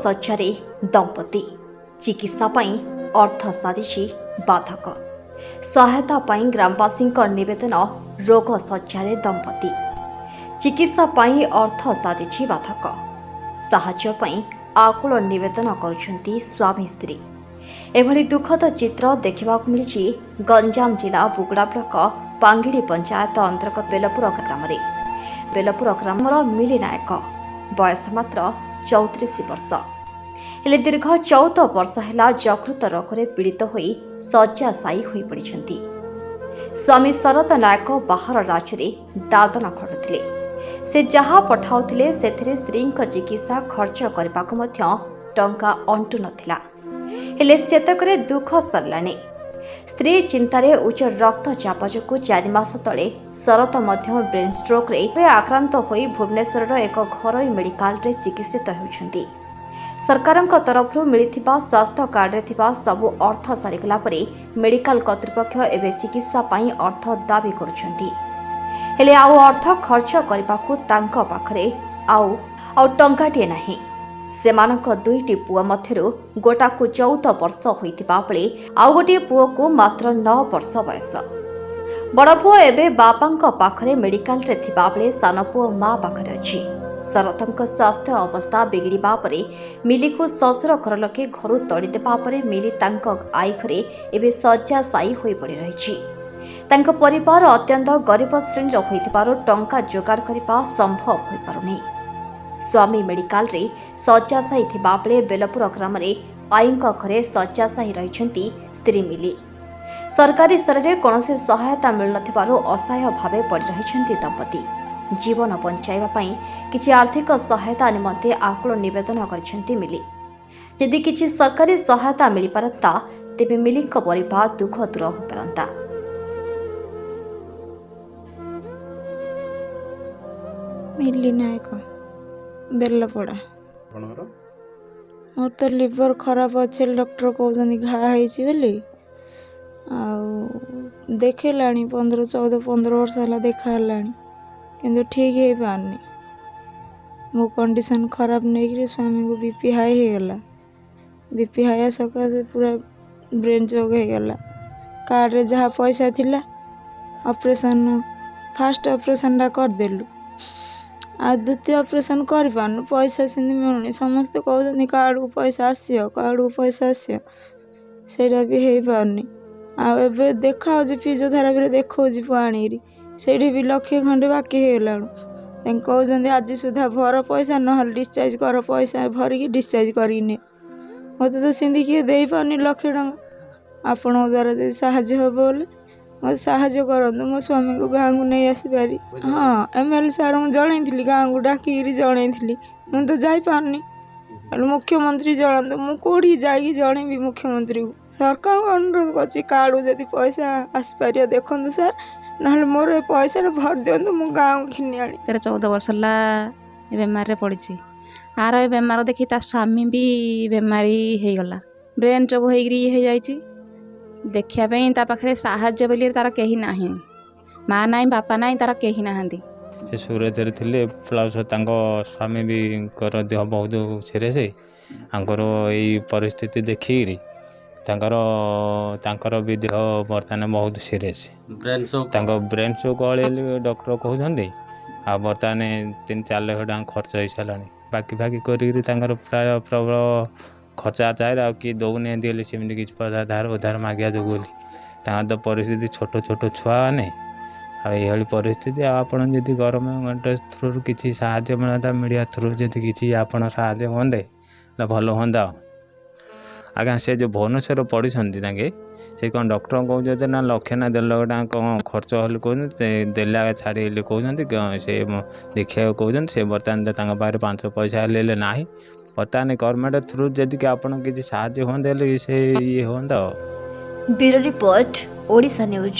ଶଯ୍ୟାରେ ଦମ୍ପତି, ଚିକିତ୍ସା ପାଇଁ ଅର୍ଥ ସାଜିଛି ବାଧକ। ସହାୟତା ପାଇଁ ଗ୍ରାମବାସୀଙ୍କ ନିବେଦନ। ରୋଗ ଶଯ୍ୟାରେ ଦମ୍ପତି, ଚିକିତ୍ସା ପାଇଁ ଅର୍ଥ ସାଜିଛି ବାଧକ। ସାହାଯ୍ୟ ପାଇଁ ଆକୁଳ ନିବେଦନ କରୁଛନ୍ତି ସ୍ୱାମୀ ସ୍ତ୍ରୀ। ଏଭଳି ଦୁଃଖଦ ଚିତ୍ର ଦେଖିବାକୁ ମିଳିଛି ଗଞ୍ଜାମ ଜିଲ୍ଲା ବୁଗୁଡ଼ା ବ୍ଲକ ପାଙ୍ଗିଡ଼ି ପଞ୍ଚାୟତ ଅନ୍ତର୍ଗତ ବେଲପୁର ଗ୍ରାମରେ। ବେଲପୁର ଗ୍ରାମର ମିଲି ନାୟକ, ବୟସ ମାତ୍ର 34 ବର୍ଷ। ହେଲେ ଦୀର୍ଘ 14 ବର୍ଷ ହେଲା ଯକୃତ ରୋଗରେ ପୀଡ଼ିତ ହୋଇ ଶଯ୍ୟାଶାୟୀ ହୋଇପଡ଼ିଛନ୍ତି। ସ୍ୱାମୀ ଶରତ ନାୟକ ବାହାର ରାଜ୍ୟରେ ଦାଦନ ଖଟୁଥିଲେ। ସେ ଯାହା ପଠାଉଥିଲେ, ସେଥିରେ ସ୍ତ୍ରୀଙ୍କ ଚିକିତ୍ସା ଖର୍ଚ୍ଚ କରିବାକୁ ମଧ୍ୟ ଟଙ୍କା ଅଣ୍ଟୁ ନଥିଲା। ହେଲେ ସେତକରେ ଦୁଃଖ ସରିଲାନି। ସ୍ତ୍ରୀ ଚିନ୍ତାରେ ଉଚ୍ଚ ରକ୍ତଚାପ ଯୋଗୁଁ 4 ମାସ ତଳେ ଶରତ ମଧ୍ୟ ବ୍ରେନ୍ ଷ୍ଟ୍ରୋକ୍ରେ ଆକ୍ରାନ୍ତ ହୋଇ ଭୁବନେଶ୍ୱରର ଏକ ଘରୋଇ ମେଡିକାଲରେ ଚିକିତ୍ସିତ ହେଉଛନ୍ତି। ସରକାରଙ୍କ ତରଫରୁ ମିଳିଥିବା ସ୍ୱାସ୍ଥ୍ୟ କାର୍ଡରେ ଥିବା ସବୁ ଅର୍ଥ ସରିଗଲା ପରେ ମେଡିକାଲ କର୍ତ୍ତୃପକ୍ଷ ଏବେ ଚିକିତ୍ସା ପାଇଁ ଅର୍ଥ ଦାବି କରୁଛନ୍ତି। ହେଲେ ଆଉ ଅର୍ଥ ଖର୍ଚ୍ଚ କରିବାକୁ ତାଙ୍କ ପାଖରେ ଆଉ ଟଙ୍କାଟିଏ ନାହିଁ। ସେମାନଙ୍କ ଦୁଇଟି ପୁଅ ମଧ୍ୟରୁ ଗୋଟାକୁ 14 ବର୍ଷ ହୋଇଥିବା ବେଳେ ଆଉ ଗୋଟିଏ ପୁଅକୁ ମାତ୍ର 9 ବର୍ଷ ବୟସ। ବଡ଼ ପୁଅ ଏବେ ବାପାଙ୍କ ପାଖରେ ମେଡିକାଲରେ ଥିବାବେଳେ ସାନ ପୁଅ ମା ପାଖରେ ଅଛି। ଶରତଙ୍କ ସ୍ୱାସ୍ଥ୍ୟ ଅବସ୍ଥା ବିଗିଡ଼ିବା ପରେ ମିଲିକୁ ଶ୍ୱଶୁର ଘର ଲୋକେ ଘରୁ ତଡ଼ିଦେବା ପରେ ମିଲି ତାଙ୍କ ଆଈ ଘରେ ଏବେ ଶଯ୍ୟାଶାୟୀ ହୋଇ ପଡ଼ି ରହିଛି। ତାଙ୍କ ପରିବାର ଅତ୍ୟନ୍ତ ଗରିବ ଶ୍ରେଣୀର ହୋଇଥିବାରୁ ଟଙ୍କା ଯୋଗାଡ଼ କରିବା ସମ୍ଭବ ହୋଇପାରୁନି। ସ୍ୱାମୀ ମେଡିକାଲରେ ଶଯ୍ୟାଶାୟୀ ଥିବାବେଳେ ବେଲପୁର ଗ୍ରାମରେ ଆଈଙ୍କ ଘରେ ଶଯ୍ୟାଶାୟୀ ରହିଛନ୍ତି ସ୍ତ୍ରୀ ମିଲି। ସରକାରୀ ସ୍ତରରେ କୌଣସି ସହାୟତା ମିଳୁନଥିବାରୁ ଅସହାୟ ଭାବେ ପଡ଼ି ରହିଛନ୍ତି ଦମ୍ପତି। ଜୀବନ ବଞ୍ଚାଇବା ପାଇଁ କିଛି ଆର୍ଥିକ ସହାୟତା ନିମନ୍ତେ ଆକୁଳ ନିବେଦନ କରିଛନ୍ତି ମିଲି। ଯଦି କିଛି ସରକାରୀ ସହାୟତା ମିଳିପାରନ୍ତା, ତେବେ ମିଲିଙ୍କ ପରିବାର ଦୁଃଖ ଦୂର ହୋଇପାରନ୍ତା। ମିଲି ନାୟକ, ବେଲପଡ଼ା। ଆପଣଙ୍କର? ମୋର ତ ଲିଭର ଖରାପ ଅଛି ବୋଲି ଡକ୍ଟର କହୁଛନ୍ତି, ଘା ହେଇଛି ବୋଲି। ଆଉ ଦେଖେଇଲାଣି 15, 14, 15 ବର୍ଷ ହେଲା ଦେଖା ହେଲାଣି, କିନ୍ତୁ ଠିକ୍ ହେଇପାରୁନି। ମୋ କଣ୍ଡିସନ୍ ଖରାପ ନେଇକରି ସ୍ୱାମୀଙ୍କୁ ବି ପି ହାଇ ହେଇଗଲା। ବି ପି ହାଇ ସକାଶେ ପୁରା ବ୍ରେନ୍ ଚୋକ୍ ହେଇଗଲା। କାର୍ଡ଼ରେ ଯାହା ପଇସା ଥିଲା, ଅପରେସନ୍, ଫାଷ୍ଟ ଅପରେସନ୍ଟା କରିଦେଲୁ। ଆଉ ଦ୍ୱିତୀୟ ଅପରେସନ୍ କରିପାରୁନୁ, ପଇସା ସେମିତି ମିଳୁନି। ସମସ୍ତେ କହୁଛନ୍ତି କାର୍ଡ଼କୁ ପଇସା ଆସିବ, କାର୍ଡ଼କୁ ପଇସା ଆସିବ, ସେଇଟା ବି ହେଇପାରୁନି। ଆଉ ଏବେ ଦେଖାହେଉଛି, ଫିଜିଓଥେରାପିରେ ଦେଖାଉଛି ପୁଅ ଆଣିକିରି। ସେଇଠି ବି ଲକ୍ଷେ ଖଣ୍ଡେ ବାକି ହେଇଗଲାଣି। ତାଙ୍କୁ କହୁଛନ୍ତି ଆଜି ସୁଦ୍ଧା ଭର ପଇସା, ନହେଲେ ଡିସଚାର୍ଜ କର, ପଇସା ଭରିକି ଡିସଚାର୍ଜ କରିକି ନିଅ। ମୋତେ ତ ସେମିତି କିଏ ଦେଇପାରୁନି ଲକ୍ଷେ ଟଙ୍କା। ଆପଣଙ୍କ ଦ୍ୱାରା ଯଦି ସାହାଯ୍ୟ ହେବ ବୋଲେ ମୋତେ ସାହାଯ୍ୟ କରନ୍ତୁ, ମୋ ସ୍ୱାମୀଙ୍କୁ ଗାଁକୁ ନେଇ ଆସିପାରି। ହଁ, ଏମ୍ ଏଲ୍ ଏ ସାର୍ଙ୍କୁ ଜଣେଇଥିଲି, ଗାଁକୁ ଡାକିକିରି ଜଣେଇଥିଲି। ମୁଁ ତ ଯାଇପାରୁନି, ହେଲେ ମୁଖ୍ୟମନ୍ତ୍ରୀ ଜଣାନ୍ତୁ। ମୁଁ କେଉଁଠିକି ଯାଇକି ଜଣେଇବି ମୁଖ୍ୟମନ୍ତ୍ରୀକୁ? ସରକାରଙ୍କୁ ଅନୁରୋଧ କରୁଛି, କାର୍ଡ଼କୁ ଯଦି ପଇସା ଆସିପାରିବ ଦେଖନ୍ତୁ ସାର୍, ନହେଲେ ମୋର ଏ ପଇସାଟା ଭରି ଦିଅନ୍ତୁ, ମୁଁ ଗାଁକୁ ଘିନି ଆଣି 13 14 ବର୍ଷ ହେଲା ଏ ବେମାରରେ ପଡ଼ିଛି। ଆର ଏ ବେମାର ଦେଖି ତା ସ୍ୱାମୀ ବି ବେମାରୀ ହେଇଗଲା, ବ୍ରେନ୍ ଚୋକ୍ ହେଇକିରି ଇଏ ହେଇଯାଇଛି। ଦେଖିବା ପାଇଁ ତା ପାଖରେ ସାହାଯ୍ୟ ବୋଲି ତାର କେହି ନାହିଁ। ମା ନାହିଁ, ବାପା ନାହିଁ, ତାର କେହି ନାହାନ୍ତି। ସେ ସୁରତରେ ଥିଲେ, ପ୍ଲସ୍ ତାଙ୍କ ସ୍ୱାମୀ ବିଙ୍କର ଦେହ ବହୁତ ସିରିୟସ୍। ତାଙ୍କର ଏଇ ପରିସ୍ଥିତି ଦେଖିକିରି ତାଙ୍କର ବି ଦେହ ବର୍ତ୍ତମାନ ବହୁତ ସିରିୟସ୍। Brain stroke. ତାଙ୍କ ବ୍ରେନ୍ ଷ୍ଟ୍ରୋକ୍ ବୋଲି ଡକ୍ଟର କହୁଛନ୍ତି। ଆଉ ବର୍ତ୍ତମାନ 3-4 ଲକ୍ଷ ଟଙ୍କା ଖର୍ଚ୍ଚ ହେଇସାରିଲାଣି। ବାକି ଫାକି କରିକିରି ତାଙ୍କର ପ୍ରାୟ ପ୍ରବଳ ଖର୍ଚ୍ଚ ଆର୍ଚ୍ଚ, ଆଉ କିଏ ଦେଉନାହାନ୍ତି ହେଲେ ସେମିତି କିଛି ପଇସା ଧାର ଉଧାର ମାଗିବା ଯୋଗୁଁ ବୋଲି। ତାଙ୍କର ତ ପରିସ୍ଥିତି, ଛୋଟ ଛୋଟ ଛୁଆମାନେ, ଆଉ ଏଇଭଳି ପରିସ୍ଥିତି। ଆଉ ଆପଣ ଯଦି ଗଭର୍ଣ୍ଣମେଣ୍ଟ ଥ୍ରୁରୁ କିଛି ସାହାଯ୍ୟ ମିଳନ୍ତା, ମିଡ଼ିଆ ଥ୍ରୁ ଯଦି କିଛି ଆପଣ ସାହାଯ୍ୟ ହୁଅନ୍ତେ ତ ଭଲ ହୁଅନ୍ତା। ଆଉ ଆଜ୍ଞା, ସେ ଯେଉଁ ଭୁବନେଶ୍ୱର ପଢ଼ିଛନ୍ତି ତାଙ୍କେ, ସେ କ'ଣ ଡକ୍ଟର କହୁଛନ୍ତି ନା ଲକ୍ଷେ ନା 1.5 ଲକ୍ଷ ଟଙ୍କା କ'ଣ ଖର୍ଚ୍ଚ ହେଲେ କହୁଛନ୍ତି, ଦେଲେ ଆଗେ ଛାଡ଼ି ହେଲେ କହୁଛନ୍ତି। ସେ ଦେଖିବାକୁ କହୁଛନ୍ତି। ସେ ବର୍ତ୍ତମାନ ତ ତାଙ୍କ ପାଖରେ ପାଞ୍ଚ ପଇସା ହେଲେ ହେଲେ ନାହିଁ। ବର୍ତ୍ତମାନ ଗଭର୍ଣ୍ଣମେଣ୍ଟ ଥ୍ରୁ ଯଦି କି ଆପଣ କିଛି ସାହାଯ୍ୟ ହୁଅନ୍ତେ ହେଲେ ସେ ଇଏ ହୁଅନ୍ତା ଆଉ। Bureau report, Odisha news.